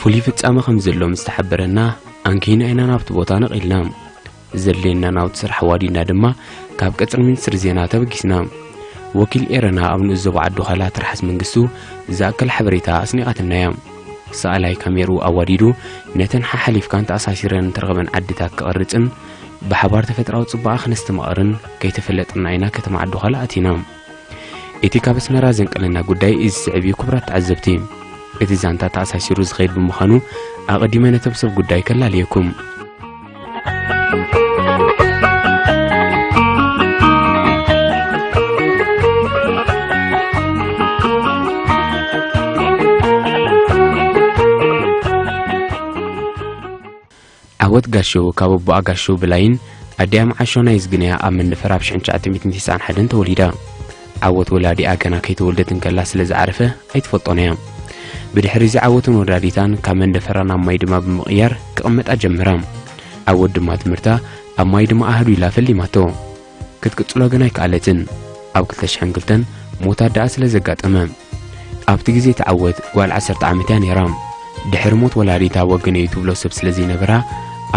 ፍሉይ ፍጻመ ከም ዘሎ ምስ ተሓበረና፣ ኣንኪና ኢና ናብቲ ቦታ ነቒልና። ዘድልየና ናውቲ ስራሕ ዋዲና ድማ ካብ ቀጽሪ ሚኒስትሪ ዜና ተበጊስና። ወኪል ኤረና ኣብ ንኡስ ዞባ ዓዲ ዃላ ትርሓስ መንግስቱ ዝኣክል ሓበሬታ ኣስኒቓትና እያ። ሰኣላይ ካሜርኡ ኣዋዲዱ ነተን ሓሓሊፍካን ተኣሳሲረን እተረኸበን ዓድታት ክቐርጽን ብሓባር ተፈጥራዊ ጽባቐ ክነስተማቕርን ከይተፈለጥና ኢና ከተማ ዓዲ ዃላ ኣቲና። እቲ ካብ ኣስመራ ዘንቀለና ጉዳይ እዚ ዝስዕብ እዩ፣ ክቡራት ተዓዘብቲ። እቲ ዛንታ ተኣሳሲሩ ዝኸይድ ብምዃኑ፣ ኣቐዲመ ነቶም ሰብ ጉዳይ ከላልየኩም። ዓወት ጋሾ ካብ ኣቦኣ ጋሾ ብላይን ኣዲኣ መዓሾ ናይ ዝግነያ ኣብ መንደፈራ ኣብ ሽሕን ትሽዓተ ሚእትን ተስዓን ሓደን ተወሊዳ። ዓወት ወላዲኣ ገና ከይተወልደት እንከላ ስለ ዝዓረፈ ኣይትፈልጦን እያ። ብድሕሪ እዚ ዓወትን ወላዲታን ካብ መንደፈራ ናብ ማይ ድማ ብምቕያር ክቕመጣ ጀመራ። ዓወት ድማ ትምህርታ ኣብ ማይ ድማ ኣህዱ ኢላ ፈሊማቶ። ክትቅጽሎ ግን ኣይከኣለትን። ኣብ ክልተ ሽሕን ክልተን ሞት ኣደኣ ስለ ዘጋጠመ። ኣብቲ ግዜ እቲ ዓወት ጓል ዓሰርተ ዓመት እያ ነይራ። ድሕሪ ሞት ወላዲታ ወገነይ ትብሎ ሰብ ስለ ዘይነበራ፣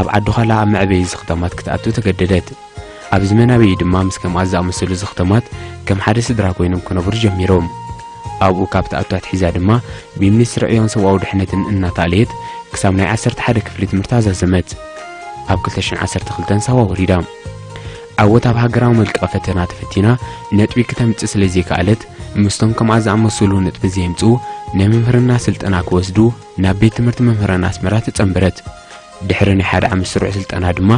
ኣብ ዓዲ ዃላ ኣብ መዕበዪ እዚ ኽታማት ክትኣቱ ተገደደት። ኣብዚ መናበዪ ድማ ምስ ከምኣ ዝኣመሰሉ እዚ ኽታማት ከም ሓደ ስድራ ኮይኖም ክነብሩ ጀሚሮም። ኣብኡ ካብ ትኣቱ ኣትሒዛ ድማ ብሚኒስትሪ ዕዮን ሰብኣዊ ድሕነትን እናተኣለየት ክሳብ ናይ ዓሰርተ ሓደ ክፍሊ ትምህርታ ዛዘመት። ኣብ ክልተ ሽሕን ዓሰርተ ክልተን ሳዋ ወሪዳ። ዓወት ኣብ ሃገራዊ መልቀቒ ፈተና ተፈቲና ነጥቢ ክተምጽእ ስለ ዘይከኣለት፣ ምስቶም ከምኣ ዝኣመሰሉ ነጥቢ ዘየምጽኡ ናይ ምምህርና ስልጠና ክወስዱ ናብ ቤት ትምህርቲ መምህራን ኣስመራ ተጸንበረት። ድሕሪ ናይ ሓደ ዓመት ስሩዕ ስልጠና ድማ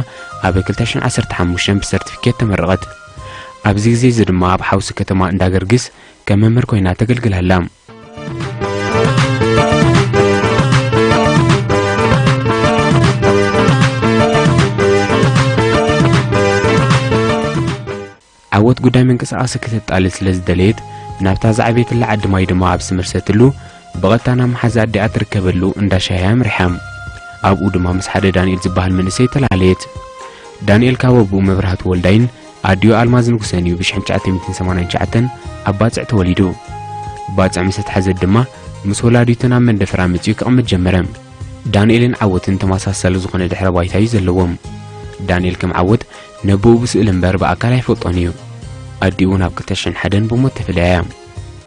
ኣብ ክልተ ሽሕን ዓሰርተ ሓሙሽተን ብሰርቲፊኬት ተመረቐት። ኣብዚ ግዜ እዚ ድማ ኣብ ሓውሲ ከተማ እንዳገርግስ ከም መምህር ኮይና ተገልግል ኣላ። ዓወት ጉዳይ ምንቅስቓስ ክተጣልል ስለ ዝደለየት፣ ናብታ ዝዓበየትላ ዓዲ ማይ ድማ ኣብ ዝትምርሰትሉ፣ ብቐጥታ ናብ መሓዛ ኣዲኣ ትርከበሉ እንዳ ሻሂ ኣምሪሓ። ኣብኡ ድማ ምስ ሓደ ዳንኤል ዝበሃል መንእሰይ ተላለየት። ዳንኤል ካብ ኣቦኡ መብራህቱ ወልዳይን ኣዲኡ ኣልማዝ ንጉሰን እዩ ብሽሕን ትሽዓተ ሚእትን ሰማንያን ትሽዓተን ኣብ ባጽዕ ተወሊዱ። ባጽዕ ምስ ኣትሓዘት ድማ ምስ ወላዲቱ ናብ መንደፈራ መጺኡ ክቕመጥ ጀመረ። ዳንኤልን ዓወትን ተመሳሳሊ ዝኾነ ድሕረ ባይታ እዩ ዘለዎም። ዳንኤል ከም ዓወት ነቦኡ ብስእሊ እምበር ብኣካል ኣይፈልጦን እዩ። ኣዲኡ እውን ኣብ ክልተ ሽሕን ሓደን ብሞት ተፈለያ እያ።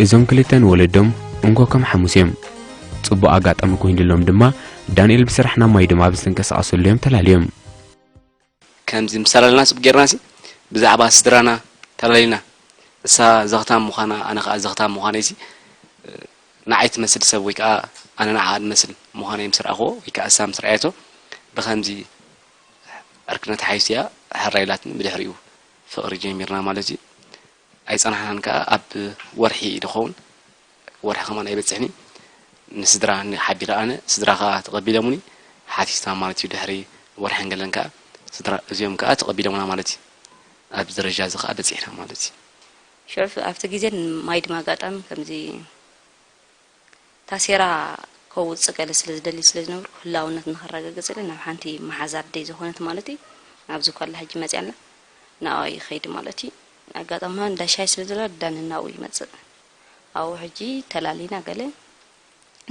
እዞም ክልተ ንወለዶም እንኮ ከም ሓሙስ እዮም። ጽቡቕ ኣጋጣሚ ኮይኑሎም ድማ ዳንኤል ብስራሕ ናብ ማይ ድማ ኣብ ዝተንቀሳቐሰሉ እዮም ተላልዮም። ከምዚ ምስ ተላልና ጽቡቕ ጌርና ሲ ብዛዕባ ስድራና ተላሊና። እሳ ዘኽታም ምዃና፣ ኣነ ኸኣ ዘኽታም ምዃነይ ሲ ንዓይ ትመስል ሰብ ወይ ከኣ ኣነ ንዓኣ ዝመስል ምዃነይ ምስ ረኣኽዎ ወይ ከኣ እሳ ምስ ረኣየቶ ብኸምዚ ዕርክነት ሓይሱ እያ ሕራይ ኢላትኒ። ብድሕሪኡ ፍቕሪ ጀሚርና ማለት እዩ። ኣይጸናሕናን ከኣ ኣብ ወርሒ ድኸውን ወርሒ ከማን ኣይበጽሕን እዩ። ንስድራ ሓቢረ ኣነ ስድራ ከኣ ተቐቢሎምኒ ሓቲትና ማለት እዩ። ድሕሪ ወርሕን ገለን ከኣ ስድራ እዚኦም ከኣ ተቐቢሎምና ማለት እዩ። ኣብዚ ደረጃ እዚ ከኣ በጺሕና ማለት እዩ። ሽዑ ኣብቲ ግዜ ማይ ድማ ኣጋጣሚ ከምዚ ታሴራ ከውጽእ ገለ ስለ ዝደሊ ስለ ዝነበርኩ ህላውነት ንኸረጋግጽ ኢለ ናብ ሓንቲ መሓዛ ኣደይ ዝኾነት ማለት እዩ ናብዚ ኳላ ሕጂ መጽያ ኣላ ንኣኣ ይኸይድ ማለት እዩ። ኣጋጣሚ እንዳ ሻሂ ስለ ዘላ ዳኒ ናብኡ ይመጽእ ኣብኡ ሕጂ ተላሊና ገለ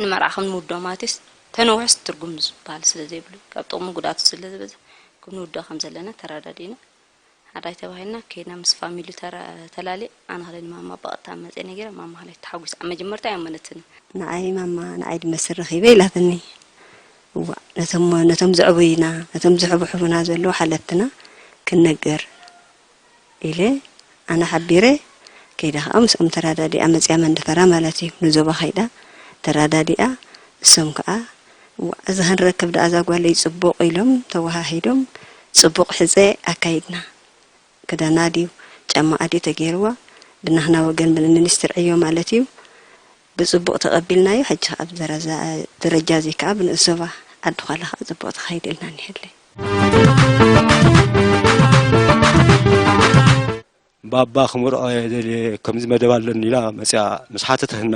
ንመርዓ ከም ንውዶ ማለት እዩ። ተነውሕስ ትርጉም ዝበሃል ስለ ዘይብሉ ካብ ጥቕሙ ጉድኣቱ ስለ ዝበዝሕ ከም ንውዶ ከም ዘለና ተረዳዲና ሓራይ ተባሂልና ከይድና ምስ ፋሚሊ ተላልየ ኣነ ከለ ንማማ ብቐጥታ መፅየ ነጊረ ማማ ከለ ተሓጒሳ ኣብ መጀመርታ ኣይኣመነትን። ንዓይ ማማ ንዓይ ድመስል ረኺበ ኢላትኒ። እዋእ ነቶም ነቶም ዘዕቡዩና ነቶም ዘሕቡሕቡና ዘለዉ ሓለፍትና ክንነግር ኢለ ኣነ ሓቢረ ከይደ ከዓ ምስኦም ተራዳዲኣ መፅያ መንደፈራ ማለት እዩ ንዞባ ከይዳ ተራዳዲኣ እሶም ከዓ እዋእ እዛ ክንረክብ ደኣ እዛ ጓለይ ፅቡቕ ኢሎም ተወሃሂዶም ፅቡቕ ሕፀ ኣካይድና። ክዳና ድዩ ጫማኣ ድዩ ተገይርዋ ብናህና ወገን ብሚኒስትር ዕዮ ማለት እዩ ብፅቡቕ ተቐቢልናዮ ሕጂ ኣብ ደረጃ እዚ ከዓ ብንእስ ዞባ ዓዲ ዃላ ከዓ ፅቡቕ ተኻይድልና እኒሀለይ። ባባ ክምርዖ እየ ደልየ ከምዚ መደብ ኣለኒ ኢላ መፅያ ምስ ሓተተትና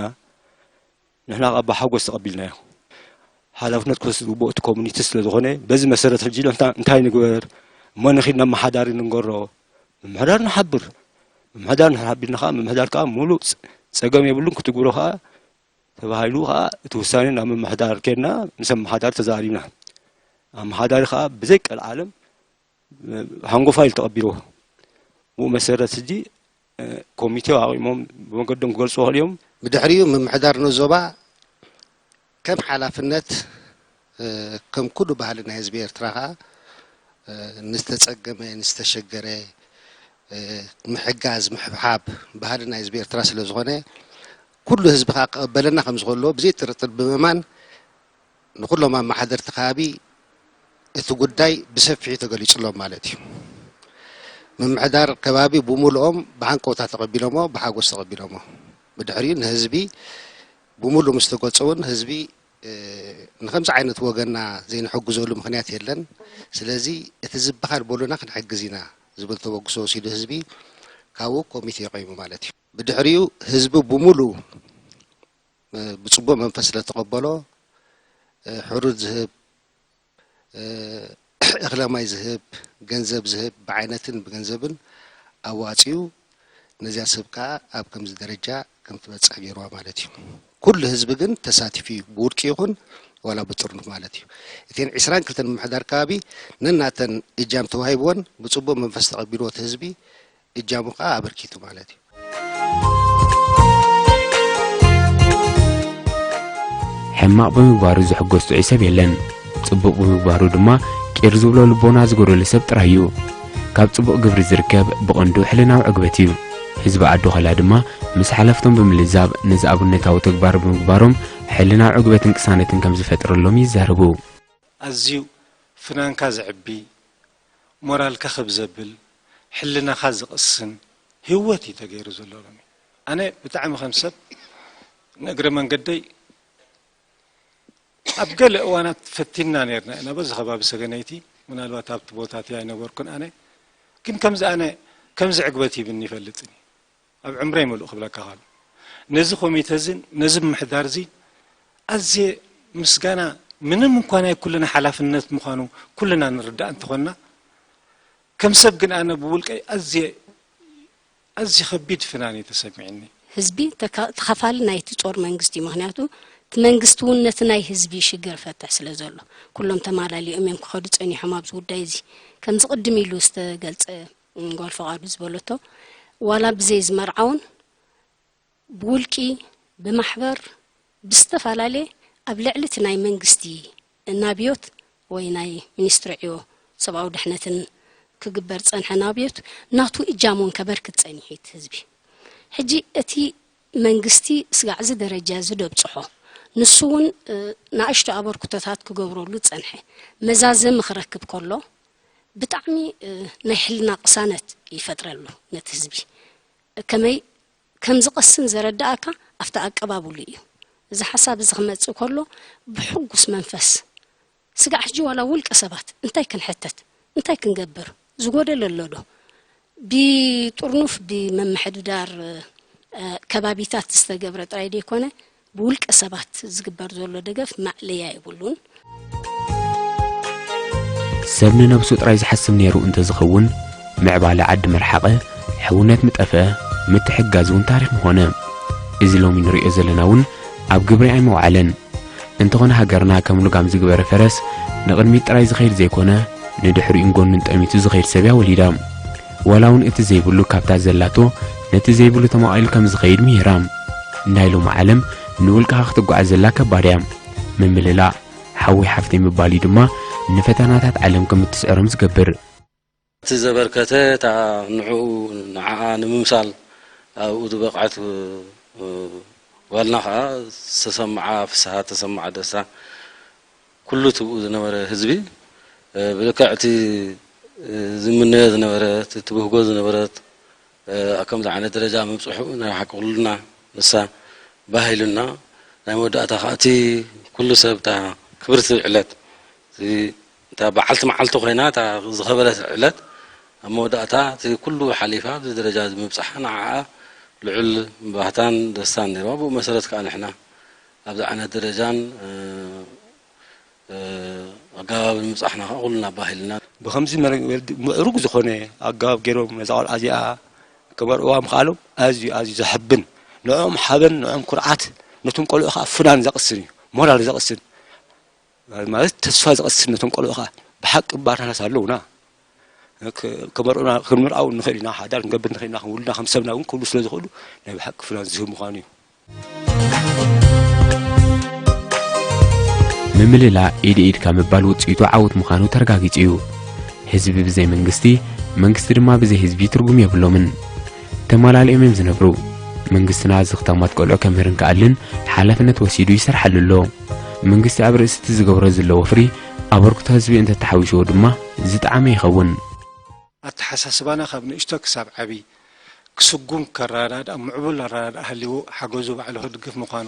ንሕና ከዓ ብሓጎስ ተቐቢልናዮ። ሓላፍነት ክወስድ ዝግብኦ እቲ ኮሚኒቲ ስለ ዝኾነ በዚ መሰረት ሕጂ ኢሎም እንታይ ንግበር እሞ ንኺድ ናብ መሓዳሪ ንንገሮ ምምሕዳር ንሓብር ምምሕዳር ንድሕር ሓቢርና ከዓ ምምሕዳር ከዓ ሙሉእ ፀገም የብሉን ክትግብሮ ከዓ ተባሂሉ ከዓ እቲ ውሳኔ ናብ ምምሕዳር ከድና ምስ ኣመሓዳሪ ተዛሪብና። ኣመሓዳሪ ከዓ ብዘይ ቀልዓለም ሃንጎፋ ኢሉ ተቐቢልዎ። ብኡ መሰረት ሕጂ ኮሚቴ ኣቑሞም ብመገዶም ክገልፁ ይኽእሉ እዮም። ብድሕሪኡ ምምሕዳር ንዞባ ከም ሓላፍነት ከም ኩሉ ባህሊ ናይ ህዝቢ ኤርትራ ከዓ ንዝተፀገመ ንዝተሸገረ ምሕጋዝ ምሕብሓብ ባህሊ ናይ ህዝቢ ኤርትራ ስለ ዝኾነ ኩሉ ህዝቢ ከዓ ክቕበለና ከም ዝኽእልዎ ብዘይ ጥርጥር ብምእማን ንኹሎም ኣመሓደርቲ ከባቢ እቲ ጉዳይ ብሰፊሑ ተገሊጹሎም ማለት እዩ። ምምሕዳር ከባቢ ብምልኦም ብሃንቀውታ ተቐቢሎሞ፣ ብሓጎስ ተቐቢሎሞ። ብድሕሪኡ ንህዝቢ ብምሉእ ምስ ተገልጸ እውን ህዝቢ ንከምዚ ዓይነት ወገንና ዘይንሕግዘሉ ምኽንያት የለን። ስለዚ እቲ ዝበሃል በሉና ክንሕግዝ ኢና ዝብል ተበግሶ ወሲዱ ህዝቢ ካብኡ ኮሚቴ ቆይሙ ማለት እዩ። ብድሕሪኡ ህዝቢ ብምሉእ ብጽቡቕ መንፈስ ስለ ተቐበሎ ሕሩድ ዝህብ እኽለ ማይ ዝህብ፣ ገንዘብ ዝህብ፣ ብዓይነትን ብገንዘብን ኣዋጺኡ ነዚኣ ሰብ ከኣ ኣብ ከምዚ ደረጃ ከም ትበጽሕ ገይርዋ ማለት እዩ። ኩሉ ህዝቢ ግን ተሳቲፉ እዩ፣ ብውልቂ ይኹን ዋላ ብጥርኑፍ ማለት እዩ። እተን ዕስራን ክልተን ምምሕዳር ከባቢ ነናተን እጃም ተዋሂብወን ብጽቡቕ መንፈስ ተቐቢልዎ እቲ ህዝቢ እጃሙ ከኣ ኣበርኪቱ ማለት እዩ። ሕማቕ ብምግባሩ ዝሕጎስ ጥዑይ ሰብ የለን። ጽቡቕ ብምግባሩ ድማ ቂር ዝብሎ ልቦና ዝጎደሎ ሰብ ጥራይ እዩ። ካብ ጽቡቕ ግብሪ ዝርከብ ብቐንዱ ሕልናዊ ዕግበት እዩ። ህዝቢ ዓዲ ኾላ ድማ ምስ ሓለፍቶም ብምልዛብ ነዚ ኣብነታዊ ተግባር ብምግባሮም ሕልናዊ ዕግበትን ቅሳነትን ከም ዝፈጥረሎም ይዛረቡ። ኣዝዩ ፍናንካ ዘዕቢ፣ ሞራልካ ከብ ዘብል፣ ሕልናኻ ዝቕስን ህይወት እዩ ተገይሩ ዘሎ ሎሚ። ኣነ ብጣዕሚ ከም ሰብ ንእግረ መንገደይ ኣብ ገለ እዋናት ፈቲንና ነርና ኢና በዚ ከባቢ ሰገነይቲ፣ ምናልባት ኣብቲ ቦታ እቲ ኣይነበርኩን ኣነ፣ ግን ከምዚ ኣነ ከምዚ ዕግበት ሂብኒ ይፈልጥን እዩ። ኣብ ዕምረይ ምሉእ ክብለካ ከሎ ነዚ ኮሚተ እዝን ነዚ ምምሕዳር እዚ ኣዝየ ምስጋና ምንም እንኳ ናይ ኩልና ሓላፍነት ምዃኑ ኩልና ንርዳእ እንተኾንና ከም ሰብ ግን ኣነ ብውልቀይ ኣዝየ ኣዝዩ ከቢድ ፍናን እዩ ተሰሚዕኒ። ህዝቢ ተኻፋሊ ናይቲ ጾር መንግስቲ እዩ። ምኽንያቱ እቲ መንግስቲ እውን ነቲ ናይ ህዝቢ ሽግር ፈትሕ ስለ ዘሎ ኩሎም ተማላሊኦም እዮም ክኸዱ ጸኒሖም ኣብዚ ጉዳይ እዚ። ከምዚ ቅድም ኢሉ ዝተገልጸ ጓል ፍቓዱ ዝበለቶ ዋላ ብዘይ ዝመርዓውን ብውልቂ፣ ብማሕበር፣ ብዝተፈላለየ ኣብ ልዕሊ እቲ ናይ መንግስቲ ናብዮት ወይ ናይ ሚኒስትሪ ዕዮ ሰብኣዊ ድሕነትን ክግበር ዝጸንሐ ናብዮት ናቱ እጃም እውን ከበርክት ጸኒሑ እቲ ህዝቢ። ሕጂ እቲ መንግስቲ ስጋዕ እዚ ደረጃ እዚ ደብጽሖ ንሱ እውን ንኣሽቱ ኣበርክቶታት ክገብረሉ ዝጸንሐ መዛዘሚ ክረክብ ከሎ ብጣዕሚ ናይ ሕልና ቅሳነት ይፈጥረሉ ነቲ ህዝቢ። ከመይ ከም ዝቐስን ዘረድኣካ ኣብቲ ኣቀባብሉ እዩ። እዚ ሓሳብ እዚ ክመጽእ ከሎ ብሕጉስ መንፈስ ስጋዕ ሕጂ ዋላ ውልቀ ሰባት እንታይ ክንሕተት እንታይ ክንገብር ዝጎደለ ኣሎ ዶ? ብጥርኑፍ ብመምሕድዳር ከባቢታት ዝተገብረ ጥራይ ደይኮነ ብውልቀ ሰባት ዝግበር ዘሎ ደገፍ ማእለያ የብሉን። ሰብ ንነብሱ ጥራይ ዝሓስብ ነይሩ እንተዝኸውን ምዕባለ ዓዲ ምርሓቐ፣ ሕውነት ምጠፍአ፣ ምትሕግጋዝ እውን ታሪኽ ምኾነ። እዚ ሎሚ ንሪኦ ዘለና እውን ኣብ ግብሪ ኣይመውዓለን። እንተኾነ ሃገርና ከም ልጓም ዝግበረ ፈረስ ንቕድሚት ጥራይ ዝኸይድ ዘይኮነ ንድሕሪኡን ጎኑን ጠሚቱ ዝኸይድ ሰብ እያ ወሊዳ። ዋላ እውን እቲ ዘይብሉ ካብታ ዘላቶ ነቲ ዘይብሉ ተማቒሉ ከም ዝኸይድ ምሂራ። ናይ ሎሚ ዓለም ንውልቅኻ ክትጓዓዘላ ከባድ እያ። ምምልላእ፣ ሓወይ ሓፍተይ ምባል እዩ ድማ ንፈተናታት ዓለም ከም እትስዕሮም ዝገብር። እቲ ዘበርከተ እታ ንዕኡ ንዓኣ ንምምሳል ኣብኡ ዝበቕዐት ጓልና ኸዓ ዝተሰምዓ ፍስሃ፣ ዝተሰምዓ ደስታ፣ ኩሉ እቲ ብኡ ዝነበረ ህዝቢ ብልክዕ እቲ ዝምነዮ ዝነበረ፣ እቲ ትብህጎ ዝነበረት ኣብ ከምዚ ዓይነት ደረጃ ምብፅሑ ናይ ብሓቂ ኩልና ንሳ ባህ ኢሉና። ናይ መወዳእታ ከዓ እቲ ኩሉ ሰብ እታ ክብርቲ ዕለት፣ እቲ እታ በዓልቲ መዓልቲ ኮይና እታ ዝኸበረት ዕለት ኣብ መወዳእታ እቲ ኩሉ ሓሊፋ ኣብዚ ደረጃ እዚ ምብፅሓ ንዓኣ ልዑል ባህታን ደስታን ነይርዋ። ብኡ መሰረት ከዓ ንሕና ኣብዚ ዓይነት ደረጃን ኣገባብ ንምብፃሕና ከዓ ኩልና ባህ ኢልና። ብኸምዚ ምዕሩግ ዝኾነ ኣገባብ ገይሮም ነዛ ቆልዓ እዚኣ ክመርዕዋ ምኽኣሎም ኣዝዩ ኣዝዩ ዘሐብን ንዕኦም ሓበን ንዕኦም ኩርዓት ነቶም ቆልዑ ከዓ ፍናን ዘቕስን እዩ፣ ሞራል ዘቕስን፣ ማለት ተስፋ ዘቕስን። ነቶም ቆልዑ ከዓ ብሓቂ ባርናስ ኣለውና። ከ-፣ ከመርዑና፣ ክንምርዓው ንኽእል ኢና፣ ሓዳር ክንገብር ንኽእል ኢና፣ ክንውልና ከም ሰብና እውን ክብሉ ስለ ዝኽእሉ ናይ ብሓቂ ፍናን ዝህብ ምዃኑ እዩ። ምምልላ ኢድ ኢድካ ምባል ውፅኢቱ ዓወት ምዃኑ ተረጋጊፁ እዩ። ህዝቢ ብዘይ መንግስቲ፣ መንግስቲ ድማ ብዘይ ህዝቢ ትርጉም የብሎምን። ተማላሊኦም እዮም ዝነብሩ። መንግስትና ዝኽታማት ቆልዑ ከምህርን ክኣልን ሓላፍነት ወሲዱ ይሰርሓሉ ኣሎ። መንግስቲ ኣብ ርእሲ እቲ ዝገብሮ ዘሎ ወፍሪ ኣበርክቶ ህዝቢ እንተተሓዊስዎ ድማ ዝጠዓመ ይኸውን። ኣተሓሳስባና ካብ ንእሽቶ ክሳብ ዓብዪ ክስጉም ከረዳድኣ ምዕቡል ኣረዳድኣ ሃልይዎ ሓገዙ ባዕሉ ክድግፍ ምዃኑ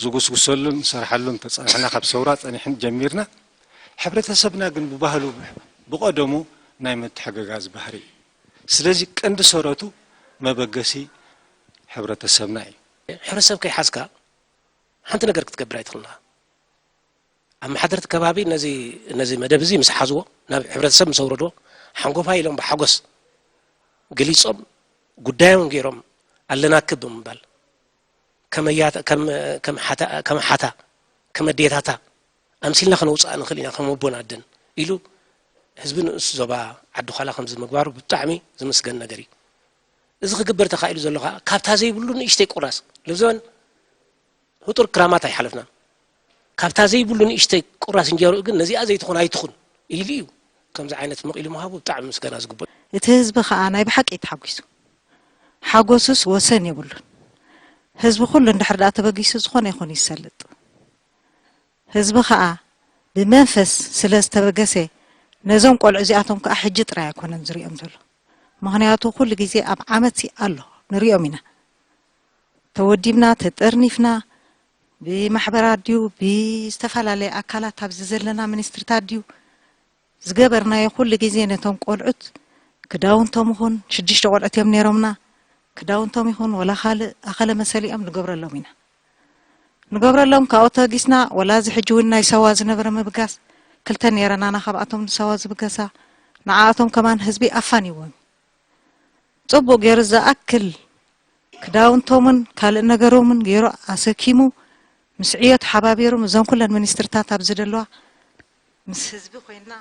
ዝጉስጉሰሉን ንሰርሓሉን ተፀናሕና ካብ ሰውራ ፀኒሕን ጀሚርና ሕብረተሰብና ግን ብባህሉ ብቐደሙ ናይ ምትሕግጋዝ ባህሪ እዩ። ስለዚ ቀንዲ ሰረቱ መበገሲ ሕብረተሰብና እዩ። ሕብረተሰብ ከይሓዝካ ሓንቲ ነገር ክትገብር ኣይትኽእልን ኢኻ። ኣመሓደርቲ ከባቢ ነዚ ነዚ መደብ እዚ ምስ ሓዝዎ ናብ ሕብረተሰብ ምስ ኣውረድዎ ሓንጎፋይ ኢሎም ብሓጎስ ገሊጾም ጉዳዮም ገይሮም ኣለናክብ ብምባል ከመያታ ከም ከም ሓታ ከም ሓታ ከም ኣዴታታ ኣምሲልና ከነውፅኣ ንኽእል ኢና ከም ኣቦን ኣደን ኢሉ ህዝቢ ንኡስ ዞባ ዓዲ ዃላ ከምዚ ምግባሩ ብጣዕሚ ዝምስገን ነገር እዩ። እዚ ክግበር ተኻኢሉ ዘሎ ከዓ ካብታ ዘይብሉ ንእሽተይ ቁራስ ልብዘበን ህጡር ክራማት ኣይሓለፍናን። ካብታ ዘይብሉ ንእሽተይ ቁራስ እንጀርኡ ግን ነዚኣ ዘይትኹን ኣይትኹን ኢሉ እዩ ከምዚ ዓይነት ምቕ ኢሉ ምሃቡ ብጣዕሚ ምስጋና ዝግበኦ። እቲ ህዝቢ ከዓ ናይ ብሓቂ እዩ ተሓጒሱ። ሓጎሱስ ወሰን የብሉን። ህዝቢ ኩሉ እንድሕር ደኣ ተበጊሱ ዝኾነ ይኹን ይሰልጥ። ህዝቢ ኸኣ ብመንፈስ ስለ ዝተበገሰ ነዞም ቆልዑ እዚኣቶም ከኣ ሕጂ ጥራይ ኣይኮነን ዝሪኦም ዘሎ። ምኽንያቱ ኩሉ ግዜ ኣብ ዓመትሲ ኣሎ ንሪኦም ኢና። ተወዲብና፣ ተጠርኒፍና፣ ብማሕበራት ድዩ ብዝተፈላለየ ኣካላት ኣብዚ ዘለና ሚኒስትሪታት ድዩ ዝገበርናዮ ኩሉ ግዜ ነቶም ቆልዑት ክዳውንቶም ይኹን ሽዱሽተ ቆልዑት እዮም ነይሮምና ክዳውንቶም ይኹን ወላ ካልእ ኣኸለ መሰሊኦም ንገብረሎም ኢና። ንገብረሎም ካብኡ ተበጊስና ወላ እዚ ሕጂ እውን ናይ ሳዋ ዝነበረ ምብጋስ ክልተ ነይረናና ካብኣቶም ንሳዋ ዝብገሳ ንዓኣቶም ከማን ህዝቢ ኣፋኒዎም እዩ። ፅቡቕ ገይሩ ዝኣክል ክዳውንቶምን ካልእ ነገሮምን ገይሩ ኣሰኪሙ ምስ ዕዮ ተሓባቢሩ ምስዘን ኩለን ሚኒስትርታት ኣብዚ ዘለዋ ምስ ህዝቢ ኮይንና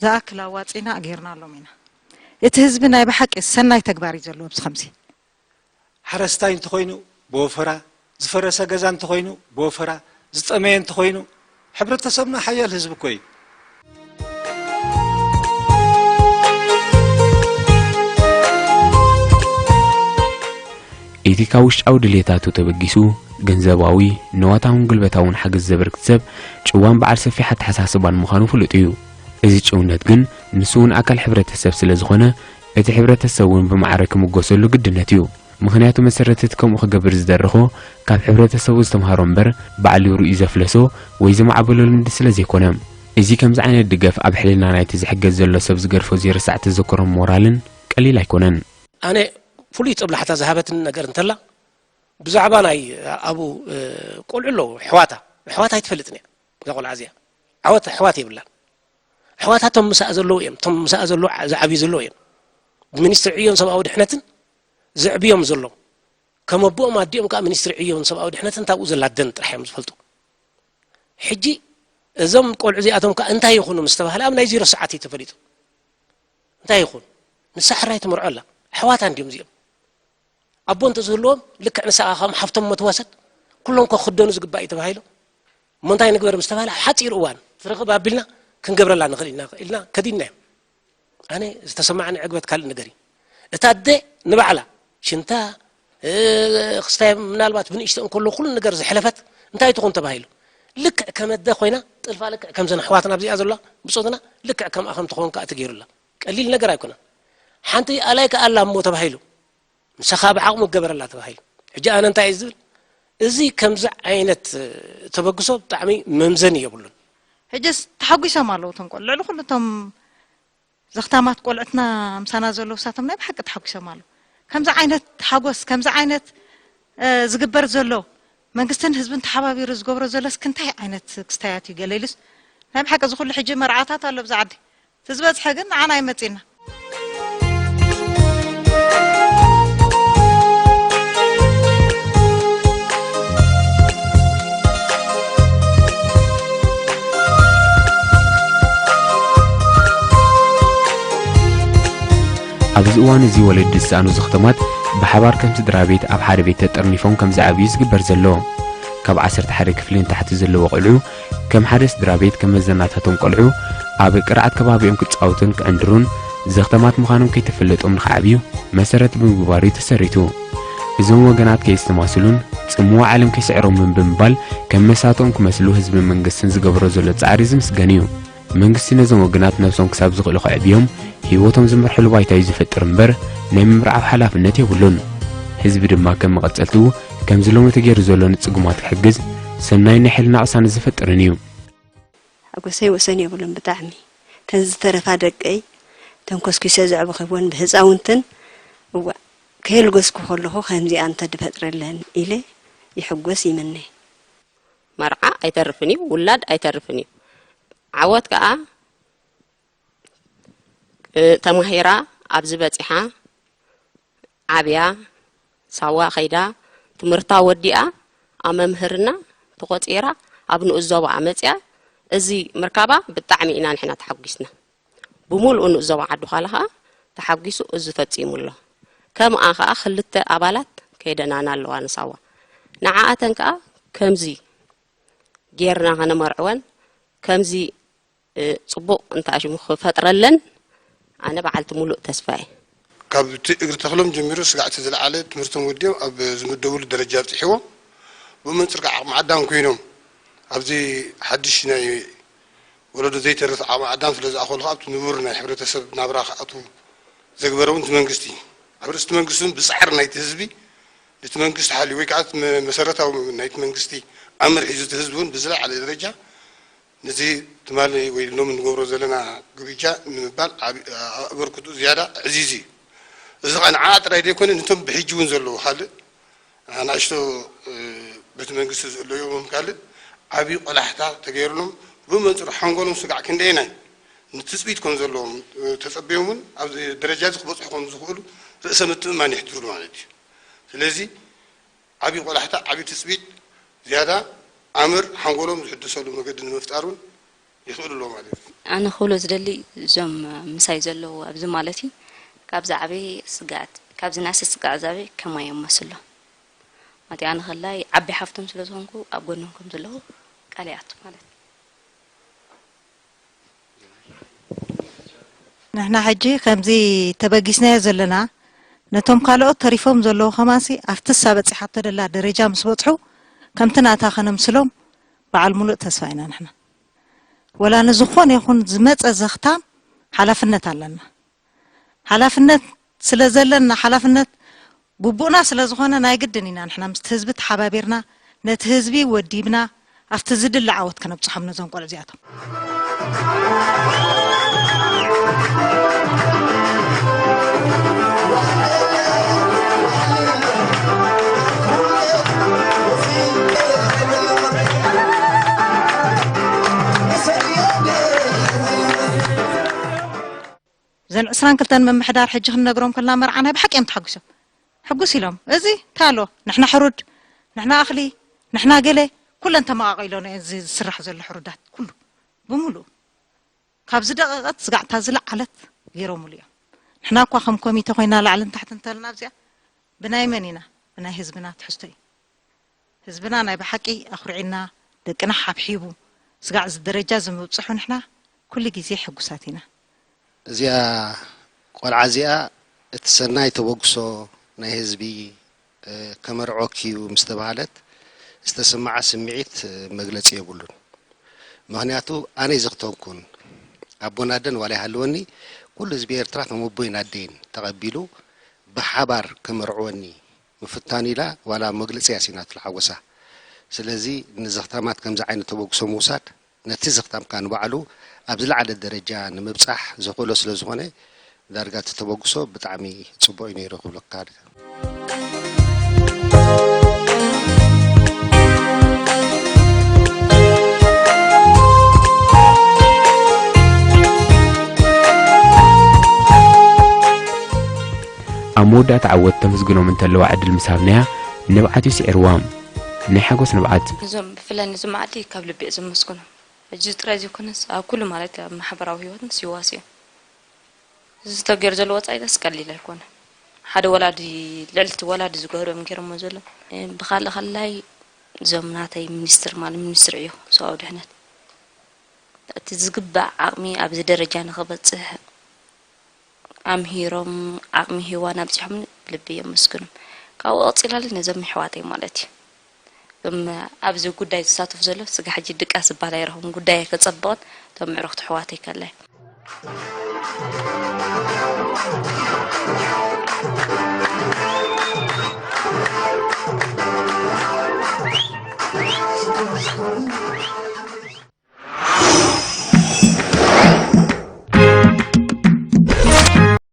ዝኣክል ኣዋፂና ገይርናሎም ኢና። እቲ ህዝቢ ናይ ብሓቂ ሰናይ ተግባር እዩ ዘለዎ ኣብዚ ከምዚ። ሓረስታይ እንተኾይኑ ብወፈራ፣ ዝፈረሰ ገዛ እንተኾይኑ ብወፈራ፣ ዝጠመየ እንተኾይኑ፣ ሕብረተሰብና ሓያል ህዝቢ እኮ እዩ። እቲ ካብ ውሽጣዊ ድልየታቱ ተበጊሱ ገንዘባዊ፣ ንዋታውን ጉልበታውን ሓገዝ ዘበርክት ሰብ ጭዋን በዓል ሰፊሕ ኣተሓሳስባን ምዃኑ ፍሉጥ እዩ። እዚ ጭውነት ግን ንሱ እውን ኣካል ሕብረተሰብ ስለ ዝኾነ እቲ ሕብረተሰብ እውን ብማዕረ ክምጎሰሉ ግድነት እዩ። ምኽንያቱ መሰረት እቲ ከምኡ ክገብር ዝደረኾ ካብ ሕብረተሰቡ ዝተምሃሮ እምበር ባዕሉ ርእዩ ዘፍለሶ ወይ ዘማዕበሎ ልምዲ ስለ ዘይኮነ። እዚ ከምዚ ዓይነት ድገፍ ኣብ ሕልና ናይቲ ዝሕገዝ ዘሎ ሰብ ዝገድፎ ዘይርሳዕ ተዘክሮን ሞራልን ቀሊል ኣይኮነን። ኣነ ፍሉይ ጦብላሕታ ዝሃበትኒ ነገር እንተላ ብዛዕባ ናይ ኣብኡ ቆልዑ ኣለዉ ኣሕዋታ ኣሕዋታ ኣይትፈልጥን እያ እዛ ቆልዓ እዚኣ ዓወት ኣሕዋት የብላን ኣሕዋታ እቶም ምሳኣ ዘለዉ እዮም እቶም ምሳኣ ዘለዉ ዝዓብዩ ዘለዉ እዮም ብሚኒስትሪ ዕዮን ሰብኣዊ ድሕነትን ዘዕብዮም ዘሎ ከም ኣቦኦም ኣዲኦም ከዓ ሚኒስትሪ ዕዮን ሰብኣዊ ድሕነትን ታብኡ ዘላደን ጥራሕ እዮም ዝፈልጡ ሕጂ እዞም ቆልዑ እዚኣቶም ከዓ እንታይ ይኹኑ ምስ ተባህለ ኣብ ናይ ዜሮ ሰዓት እዩ ተፈሊጡ እንታይ ይኹን ንሳ ሕራይ ትምርዖ ኣላ ኣሕዋታ እንዲዮም እዚኦም ኣቦ እንተዝህልዎም ልክዕ ንሳ ከዓ ከም ሓፍቶም መትወሰድ ኩሎም ከክደኑ ዝግባእ እዩ ተባሂሉ እሞ እንታይ ንግበር ምስ ተባህለ ኣብ ሓፂር እዋን ትርኽብ ኣቢልና ክንገብረላ ንኽእል ኢና ኢልና ከዲድናዮም ኣነ ዝተሰማዓኒ ዕግበት ካልእ ነገር እዩ እታ ኣደ ንባዕላ ሽንታ ክስታይ ምናልባት ብንእሽቶ እንከሎ ኩሉ ነገር ዝሕለፈት እንታይ ትኾን ተባሂሉ ልክዕ ከም ኣደ ኮይና ጥልፋ ልክዕ ከምዘን ኣሕዋትና ኣብዚኣ ዘለዋ ብፆትና ልክዕ ከምኣ ከም ትኸውን ከዓ ተገይሩላ ቀሊል ነገር ኣይኮነን ሓንቲ ኣላይ ከዓ ኣላ እሞ ተባሂሉ ንሳ ከዓ ብዓቕሙ ገበረላ ተባሂሉ ሕጂ ኣነ እንታይ እዩ ዝብል እዚ ከምዚ ዓይነት ተበግሶ ብጣዕሚ መምዘኒ የብሉን ሕጅስ ተሓጒሶም ኣለዉ እቶም ቆልዑ ልዕሊ ኩሉ እቶም ዘኽታማት ቆልዕትና ምሳና ዘለዉ ሳቶም ናይ ብሓቂ ተሓጒሶም ኣለዉ ከምዚ ዓይነት ሓጎስ ከምዚ ዓይነት ዝግበር ዘሎ መንግስትን ህዝብን ተሓባቢሩ ዝገብሮ ዘሎ እስኪ እንታይ ዓይነት ክስታያት እዩ ገለ ኢሉስ ናይ ብሓቂ እዚ ኩሉ ሕጂ መርዓታት ኣሎ ብዛ ዓዲ እቲ ዝበዝሐ ግን ንዓና እዩ መፂና እዚ እዋን እዚ ወለዲ ዝሰኣኑ ዘኽተማት ብሓባር ከም ስድራ ቤት ኣብ ሓደ ቤት ተጠርኒፎም ከም ዝዓብዩ ዝግበር ዘሎ። ካብ ዓሰርተ ሓደ ክፍሊ ንታሕቲ ዘለዉ ቆልዑ ከም ሓደ ስድራ ቤት ከም መዘናታቶም ቆልዑ ኣብ ቅርዓት ከባቢኦም ክጻወቱን ክዕንድሩን ዘኽተማት ምዃኖም ከይተፈለጦም ንኽዓብዩ መሰረት ብምግባር እዩ ተሰሪቱ። እዞም ወገናት ከየስተማስሉን ጽምዋ ዓለም ከይስዕሮምን ብምባል ከም መሳትኦም ክመስሉ ህዝብን መንግስትን ዝገብሮ ዘሎ ጻዕሪ ዝምስገን እዩ። መንግስቲ ነዞም ወገናት ነብሶም ክሳብ ዝኽእሉ ከዕብዮም ህይወቶም ዝመርሕሉ ባይታ እዩ ዝፈጥር እምበር ናይ ምምርዓው ሓላፍነት የብሉን። ህዝቢ ድማ ከም መቐጸልትኡ ከምዚ ሎሚ ተገይሩ ዘሎ ንጽጉማት ክሕግዝ ሰናይ ናይ ሕልና ቅሳነት ዝፈጥርን እዩ። ሓጎሰይ ወሰን የብሉን ብጣዕሚ። ተን ዝተረፋ ደቀይ ተንኮስኪሰ ዘዕበኽወን ብህፃውንትን እዋ ከየልገስኩ ከለኹ ከምዚኣ እንተድፈጥረለን ኢለ ይሕጎስ ይምነ። መርዓ ኣይተርፍን እዩ፣ ውላድ ኣይተርፍን እዩ። ዓወት ከኣ ተማሂራ ኣብዚ በጺሓ ዓብያ ሳዋ ከይዳ ትምህርታ ወዲኣ ኣብ መምህርና ተቖጺራ ኣብ ንኡስ ዞባኣ መጺኣ እዚ ምርካባ ብጣዕሚ ኢና ንሕና ተሓጒስና። ብምሉኡ ንኡስ ዞባ ዓዲ ዃላ ኸኣ ተሓጒሱ እዚ ፈጺሙ ኣሎ። ከምኣ ኸኣ ክልተ ኣባላት ከይደናና ኣለዋ ንሳዋ። ንዓኣተን ከኣ ከምዚ ጌርና ኸነመርዕወን ከምዚ ጽቡቕ እንተ ኣሽሙ ክፈጥረለን ኣነ በዓልቲ ሙሉእ ተስፋ እየ። ካብ እቲ እግሪ ተኽሎም ጀሚሩ ስጋዕ እቲ ዝለዓለ ትምህርቶም ወዲኦም ኣብ ዝምደብሉ ደረጃ ኣብፂሕዎም ብኡ መንፅር ከዓ ዓቕሚ ዓዳም ኮይኖም ኣብዚ ሓድሽ ናይ ወለዶ ዘይተርፍ ዓቕሚ ዓዳም ስለ ዝኣኸሉ ከዓ ኣብቲ ንቡር ናይ ሕብረተሰብ ናብራ ክኣትዉ ዘግበረ እውን እቲ መንግስቲ እዩ። ኣብ ርእሲ እቲ መንግስቲ እውን ብፃዕሪ ናይቲ ህዝቢ ነቲ መንግስቲ ሓልዩ ወይ ከዓ መሰረታዊ ናይቲ መንግስቲ ኣምር ሒዙ እቲ ህዝቢ እውን ብዝለዓለ ደረጃ ነዚ ትማሊ ወይ ሎሚ ንገብሮ ዘለና ግብጃ ንምባል ኣበርክትኡ ዝያዳ ዕዚዙ እዩ። እዚ ከዓ ንዓኣ ጥራይ ዘይኮነ ነቶም ብሕጂ እውን ዘለዉ ካልእ ኣናእሽቶ ቤተ መንግስቲ ዝእለዩ እውን ካልእ ዓብዪ ቆላሕታ ተገይርሎም ብመንፅሩ ሓንጎሎም ስጋዕ ክንደየናይ ንትፅቢት ከም ዘለዎም ተፀቢዮም እውን ኣብዚ ደረጃ እዚ ክበፅሑ ከም ዝኽእሉ ርእሰ ምትእምማን የሕድሩ ማለት እዩ። ስለዚ ዓብዪ ቆላሕታ፣ ዓብዪ ትፅቢት፣ ዝያዳ ኣምር ሓንጎሎም ዝሕደሰሉ መገዲ ንምፍጣር እውን ይኽእሉ ኣለዉ ማለት እዩ። ኣነ ክብሎ ዝደሊ እዞም ምሳይ ዘለዉ ኣብዚ ማለት እዩ ካብ ዝዓበየ ስግኣት ካብ ዝነኣሰ ስግኣት ዝዓበየ ከማይ እዮም መስሎ ማለት እዩ። ኣነ ከላይ ዓቢ ሓፍቶም ስለ ዝኾንኩ ኣብ ጎኖም ከም ዘለኹ ቃል ይኣቱ ማለት እዩ። ንሕና ሕጂ ከምዚ ተበጊስናዮ ዘለና ነቶም ካልኦት ተሪፎም ዘለዉ ከማንሲ ኣብቲ እሳ በጺሓቶ ደላ ደረጃ ምስ በጽሑ ከምቲ ናታ ከነምስሎም በዓል ሙሉእ ተስፋ ኢና ንሕና። ወላ ንዝኾነ ይኹን ዝመጸ ዘኽታም ሓላፍነት ኣለና። ሓላፍነት ስለ ዘለና ሓላፍነት ግቡእና ስለ ዝኾነ ናይ ግድን ኢና ንሕና ምስቲ ህዝቢ ተሓባቢርና ነቲ ህዝቢ ወዲብና ኣብቲ ዝድለ ዓወት ከነብፅሖም ነዞም ቆልዑ እዚኣቶም። እዘን ዕስራን ክልተን ምምሕዳር ሕጂ ክንነግሮም ከለና መርዓ ናይ ብሓቂ እዮም ተሓጒሶም። ሕጉስ ኢሎም እዚ እንታይ ኣሎ ንሕና ሕሩድ ንሕና እኽሊ ንሕና ገለ ኩለን ተመቓቒሎ እዚ ዝስራሕ ዘሎ ሕሩዳት ኩሉ ብምሉኡ ካብ ዝደቐቐት ስጋዕታ ዝለዓለት ገይሮምሉ እዮም። ንሕና እኳ ከም ኮሚተ ኮይና ላዕልን ታሕትን እንተልና ኣብዚኣ ብናይ መን ኢና ብናይ ህዝብና ትሕዝቶ እዩ። ህዝብና ናይ ብሓቂ ኣኹሪዕና ደቅና ሓብሒቡ ስጋዕ እዚ ደረጃ እዚ ምብፅሑ ንሕና ኩሉ ግዜ ሕጉሳት ኢና። እዚኣ ቆልዓ እዚኣ እቲ ሰናይ ተበግሶ ናይ ህዝቢ ከመርዖኪ እዩ ምስ ተባህለት ዝተሰምዓ ስምዒት መግለፂ የብሉን። ምኽንያቱ ኣነይ ዘኽተምኩን ኣቦን ኣደን ዋላ ይሃልወኒ ኩሉ ህዝቢ ኤርትራ ከም ኣቦይን ኣደይን ተቐቢሉ ብሓባር ከመርዕወኒ ምፍታን ኢላ ዋላ መግለጺ እያ ስኢናትሉ ሓጎሳ። ስለዚ ንዘኽታማት ከምዚ ዓይነት ተበግሶ ምውሳድ ነቲ ዘኽታምካ ንባዕሉ ኣብ ዝለዓለ ደረጃ ንምብጻሕ ዘኽእሎ ስለ ዝኾነ ዳርጋ እቲ ተበግሶ ብጣዕሚ ጽቡቕ እዩ ነይሩ ክብለካ። ኣብ መወዳእታ ዓወት ተመስግኖም እንተለዋ ዕድል ምስ ሃብናያ ንብዓት እዩ ስዒርዋ። ናይ ሓጎስ ንብዓት። እዞም ብፍላይ ነዚ መዓልቲ ካብ ልቢ እየ ዘመስግኖም። ሕጂ ጥራይ ዘይኮነስ ኣብ ኩሉ ማለት ኣብ ማሕበራዊ ህይወት ምስ ይዋስ እዮም። እዚ ተገይሩ ዘሎ ወፃኢታስ ቀሊል ኣይኮነ። ሓደ ወላዲ፣ ልዕልቲ ወላዲ ዝገበርዎም ገይሮሞ ዘሎ። ብካልእ ከላይ እዞም ናተይ ሚኒስትር ማለት ሚኒስትሪ እዩ ሰብኣዊ ድሕነት እቲ ዝግባእ ዓቕሚ ኣብዚ ደረጃ ንክበፅሕ ኣምሂሮም ዓቕሚ ሂዋን ኣብፂሖም ብልቢ የመስግኖም። ካብኡ ቀፂላለ ነዞም ኣሕዋተይ ማለት እዩ። እዞም ኣብዚ ጉዳይ ዝሳተፉ ዘሎ ስጋ ሕጂ ድቃስ ዝበሃል ኣይረኽቦም ጉዳይ ኣይከፀብቕን እቶም ምዕሩኽቲ ኣሕዋተይ ከላይ